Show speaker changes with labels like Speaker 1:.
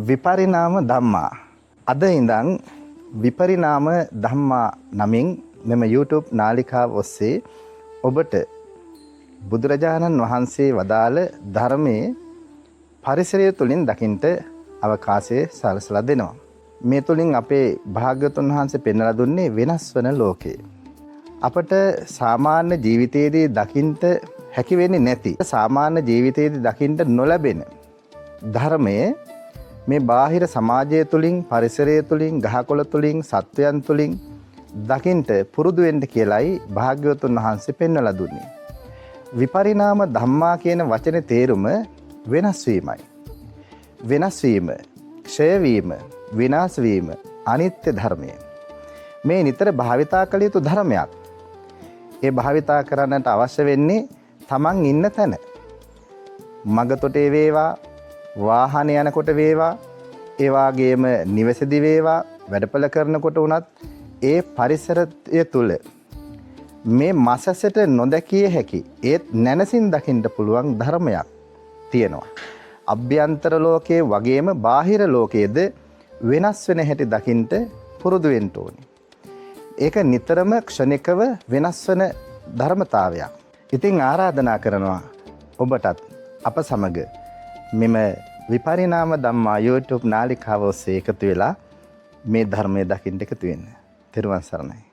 Speaker 1: විපරිණාම ධම්මා. අද ඉඳන් විපරිණාම ධම්මා නමින් මෙම YouTube නාලිකාව ඔස්සේ ඔබට බුදුරජාණන් වහන්සේ වදාළ ධර්මයේ පරිසරය තුලින් දකින්ට අවකාශය සලසලා දෙනවා. මේ තුලින් අපේ භාග්‍යවතුන් වහන්සේ පෙන්වලා දුන්නේ වෙනස් වන ලෝකය. අපට සාමාන්‍ය ජීවිතයේදී දකින්ට හැකි වෙන්නේ නැති, සාමාන්‍ය ජීවිතයේදී දකින්ට නොලැබෙන ධර්මයේ මේ බාහිර සමාජය තුලින්, පරිසරය තුලින්, ගහකොළ තුලින්, සත්වයන් තුලින් දකින්ට පුරුදු වෙන්න කියලයි භාග්‍යවතුන් වහන්සේ පෙන්වලා දුන්නේ. විපරිණාම ධම්මා කියන වචනේ තේරුම වෙනස් වීමයි. වෙනස් වීම, ක්ෂය වීම, විනාශ වීම අනිත්‍ය ධර්මය. මේ නිතර භාවිතා කළ යුතු ධර්මයක්. ඒ භාවිතා කරන්නට අවශ්‍ය වෙන්නේ තමන් ඉන්න තැන. මග තොටේ වේවා, වාහන යනකොට වේවා, ඒ වාගේම නිවසේදී වේවා, වැඩපළ කරනකොට වුණත් ඒ පරිසරය තුළ මේ මසසට නොදැකිය හැකි ඒත් නැනසින් දකින්න පුළුවන් ධර්මයක් තියෙනවා. අභ්‍යන්තර ලෝකයේ වගේම බාහිර ලෝකයේද වෙනස් වෙන හැටි දකින්න පුරුදු වෙන්න ඕනේ. ඒක නිතරම ක්ෂණිකව වෙනස් වෙන ධර්මතාවයක්. ඉතින් ආරාධනා කරනවා ඔබටත් අප සමග මෙම විපරිණාම ධම්මා YouTube නාලිකාව ඔස්සේ එකතු වෙලා මේ ධර්මය දකින්න එකතු වෙන්න. තෙරුවන් සරණයි.